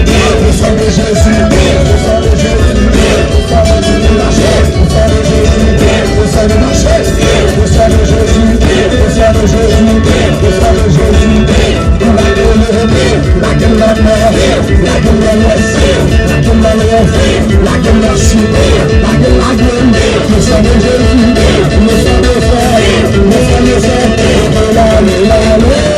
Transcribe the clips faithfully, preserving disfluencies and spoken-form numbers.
Le sang de Jésus, le sang de Jésus, le sang de Jésus, le sang de Jésus, le sang de Jésus, le sang de Jésus, le sang de Jésus. Lage l nan lwès, lage l nan lwès, lage l nan sid, lage l nan lwès. Le sang de Jésus, le sang de Jésus, le sang de Jésus. Leve la men.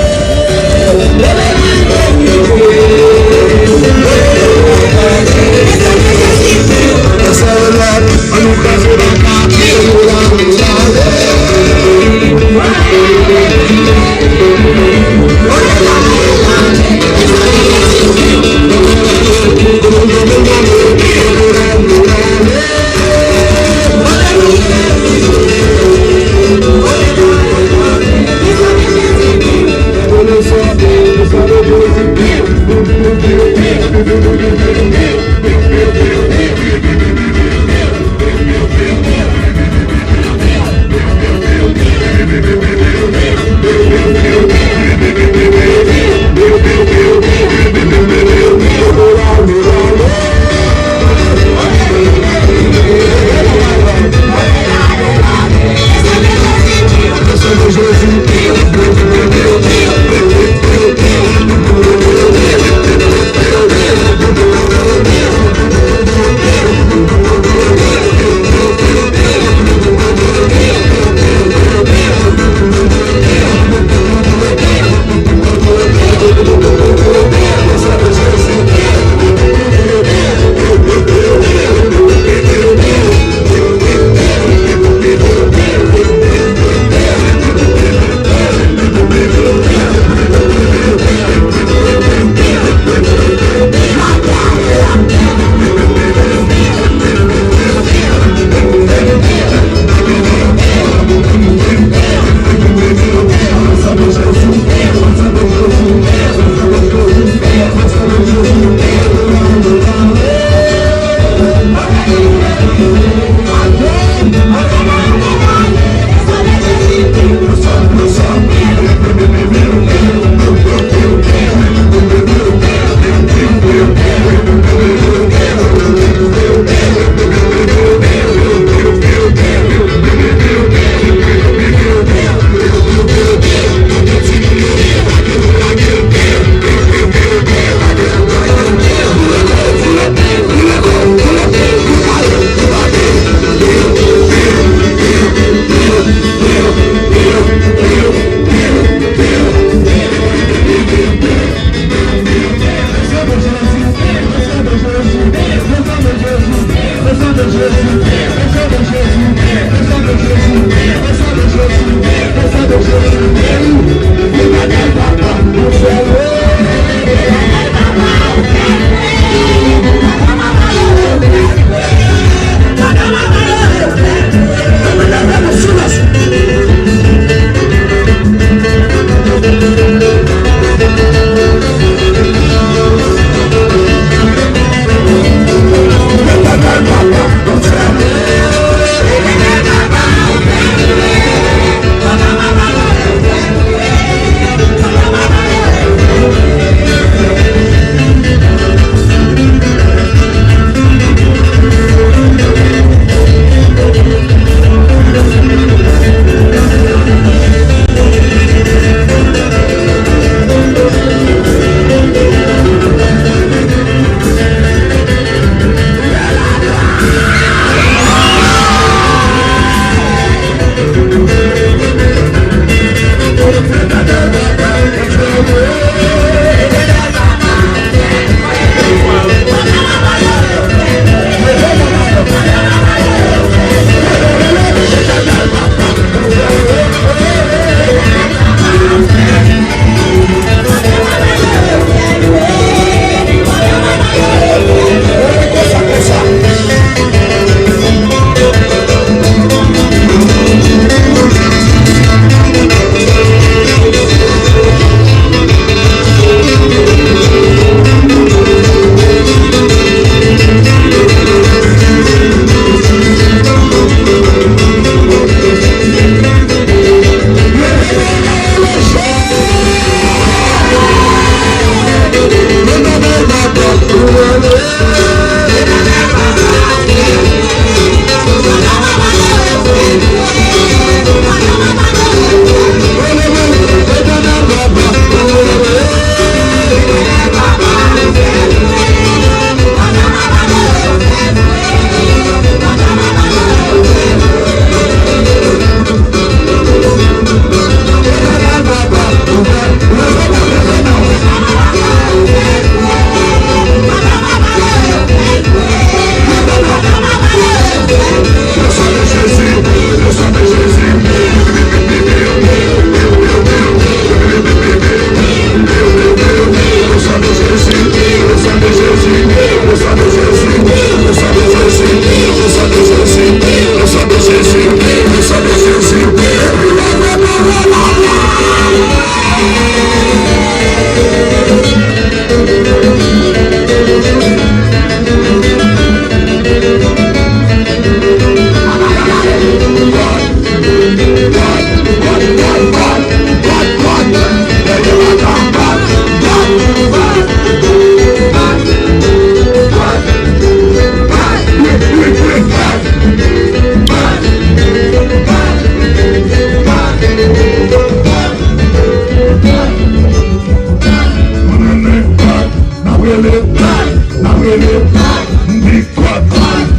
Big cut,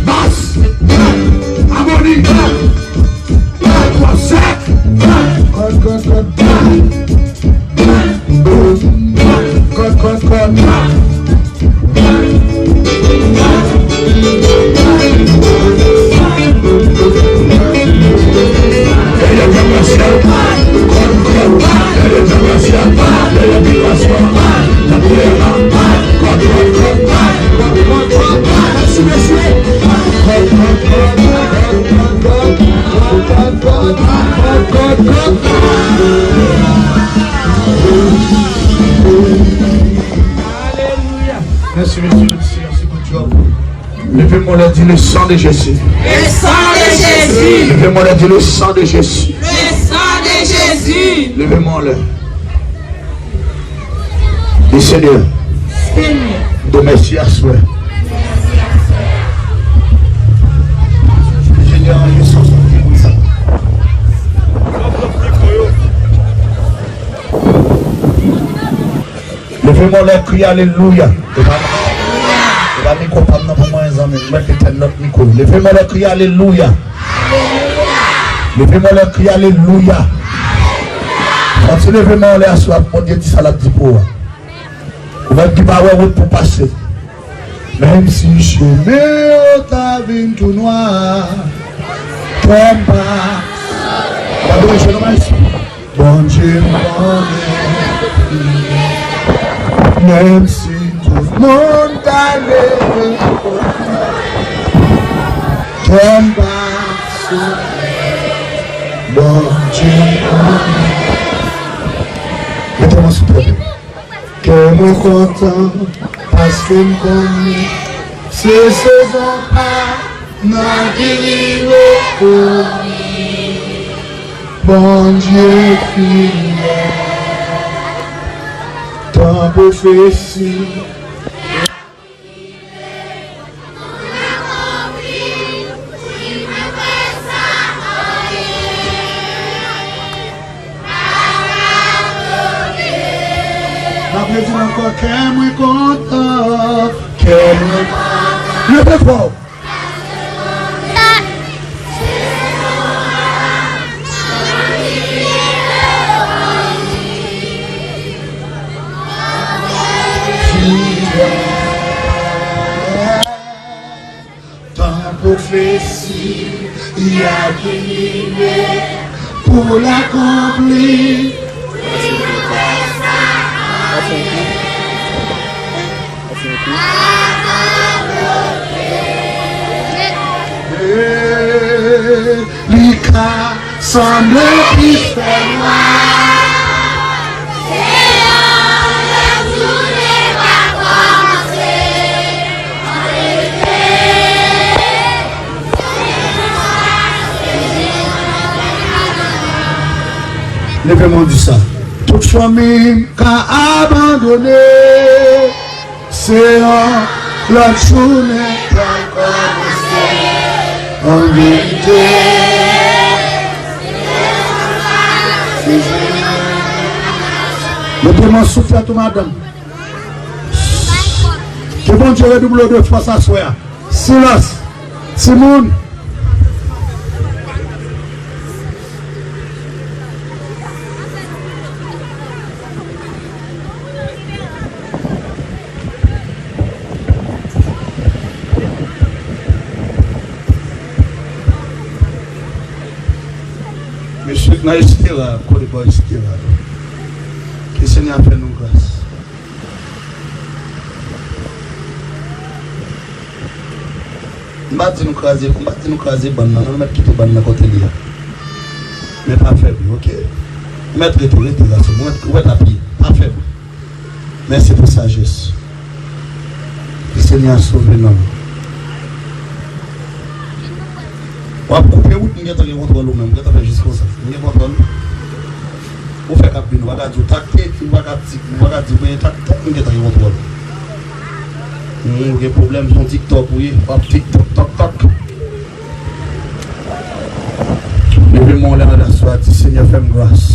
bass, harmony, cut, cut, cut, cut, cut, cut, cut, cut, cut. Alelouya. Mèsi, mesye, mèsi, mèsi, good job. Leve men w lè, di: le sang de Jésus. Le sang de Jésus. Leve men w lè, di: le sang de Jésus. Le sang de Jésus. Leve men w lè. Di: Senyè, Senyè, m te mèsi aswè. Senyè, ranje san soti pou sa. Leve men w lè, kriye alelouya. E pa, e pa mikwo pa m nan pou mwen, zanmi m. Mwen mete lòt mikwo. Leve men w lè, kriye alelouya. Leve men w lè, kriye alelouya. Santi leve men w lè aswè, Bondye di sa l ap di pou ou a. Ou mèt ki pa wè wout pou pase. Menm si chemen yo ta vin tou nwa, kè m pa. Pa bezwen jwe non, maestro. Bondye m konnen. Menm si tout moun ta leve, kè m pa sonnen. Bondye m konnen. Mete men sou tèt ou. Kè mwen kontan, paske m konnen se sezon pa m nan ki rive pou mwen. Bondye fidèl, tan pwofesi. N ap redi l ankò, kè mwen kontan, kè mwen kontan. Leve fò. Tan pwofesi a ki rive pou l akonpli. Li ka sanble ki fè nwa. Se yon lòt jounen k ap kòmanse. An verite, leve men w di sa. Tout fanmi m ka abandone. Se yon lòt jounen k ap kòmanse. An verite, mete men sou tèt ou, madanm. Ke Bondye redouble w de fòs aswè a. Silans. Timoun. Mesye, nan Estela, kote bò Estela? Ke Senyè a fè nou gras. M pa di nou kraze, m pa di nou kraze bann nan, non, nou mèt kite bann nan kote li ye. Men pa fèb, oke? Ou mèt rete, rete la, se mwen, ou mèt apiye, pa fèb. Mèsi pou sajès. Ke Senyè a sove nanm. W ap koupe wout, m gentan gen kontwòl ou menm, m gentan fè jis konsa. M gen kontwòl. Ou fè k ap vin, ou pa ka di w taktik, ou pa ka di, ou pa ka di w genyen taktik, m gentan gen kontwòl. Hmm, ou gen pwoblèm, se yon TikTok ou ye, w ap TikTok, tok, tok. Leve men w lè aswè a, di: Senyè, fè m gras.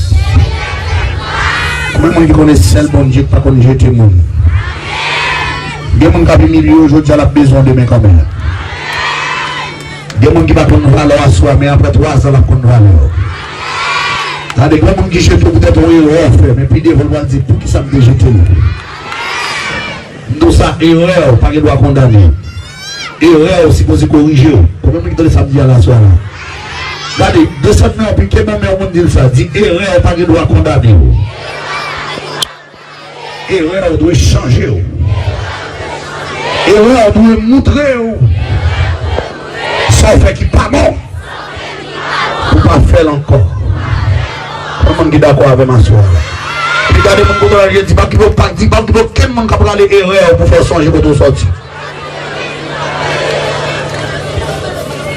Konbyen moun ki konnen sèl Bondye k pa konn jete moun? Gen moun k ap imilye w jodi a, l ap bezwen w demen kanmenm. Gen moun ki pa konn valè w aswè a, men apre twa zan, l ap konn valè w. Tande, gen moun ki jete w poutèt yon erè w fè, men pi devan, l pral di, "Poukisa m te jete l?" M di w sa, erè w pa gen dwa kondane w. Erè w sipoze korije w. Konbyen moun ki tande sa m di a la aswè a la? Gade, desann men w, pike men w, men yon moun di l sa. Di, erè w pa gen dwa kondane w. Erè w dwe chanje w. Erè w dwe moutre w sa w fè ki pa bon, pou w pa fè l ankò. Konbyen moun ki dakò avè m aswè a la? Epi gade moun kote w ye, di, "Pa okipe w, pa, di, pa okipe okenn moun k ap rale erè w pou fè w sonje kote w sòti."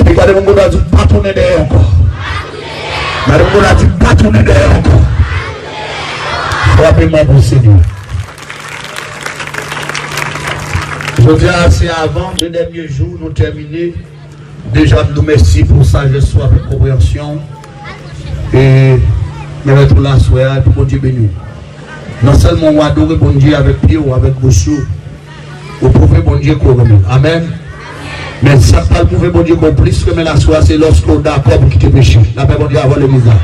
Epi gade moun kote w a, di, "Pa tounen dèyè ankò." Gade moun kote w a, di, "Pa tounen dèyè ankò." Frape men w pou Senyè. Jodi a, se avan de dènye jou nou tèmine. Deja, m di w mèsi pou sajès ou avèk konpreyansyon w. E, men mèt ou la aswè a, epi Bondye beni w. Non sèlman w adore Bondye avèk pye w, avèk bouch ou, ou pwouve Bondye ke w renmen l. Amèn. Men sa k pral pwouve Bondye ke w plis renmen l aswè a, se lòske w dakò pou kite peche. Lapè Bondye avè w, legliz la.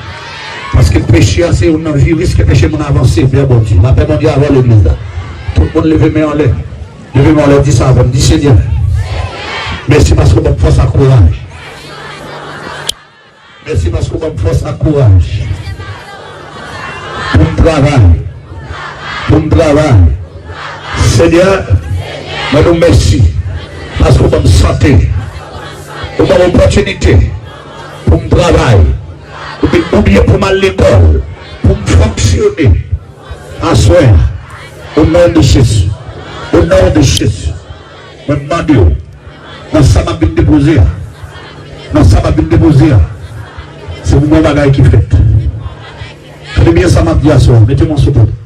Paske peche a se youn nan viris ki anpeche moun avanse vè Bondye. Lapè Bondye avè w, legliz la. Tout moun leve men anlè. Leve men anlè, di sa avè m. Di, "Senyè, mèsi paske w ban m fòs ak kouraj." Mèsi paske w ban m fòs ak kouraj pou m travay. Pou m travay. Senyè, mwen di w mèsi paske w ban m sante. Ou ban m opòtinite pou m travay. Ou byen, ou byen pou m al lekòl, pou m fonksyone. Aswè a, o non de Jezi, o non de Jezi, mwen mande w, nan sa m ap vin depoze a, nan sa m ap vin depoze a, se pou bon bagay ki fèt. Tande byen sa m ap di aswè a, mete men w sou tèt.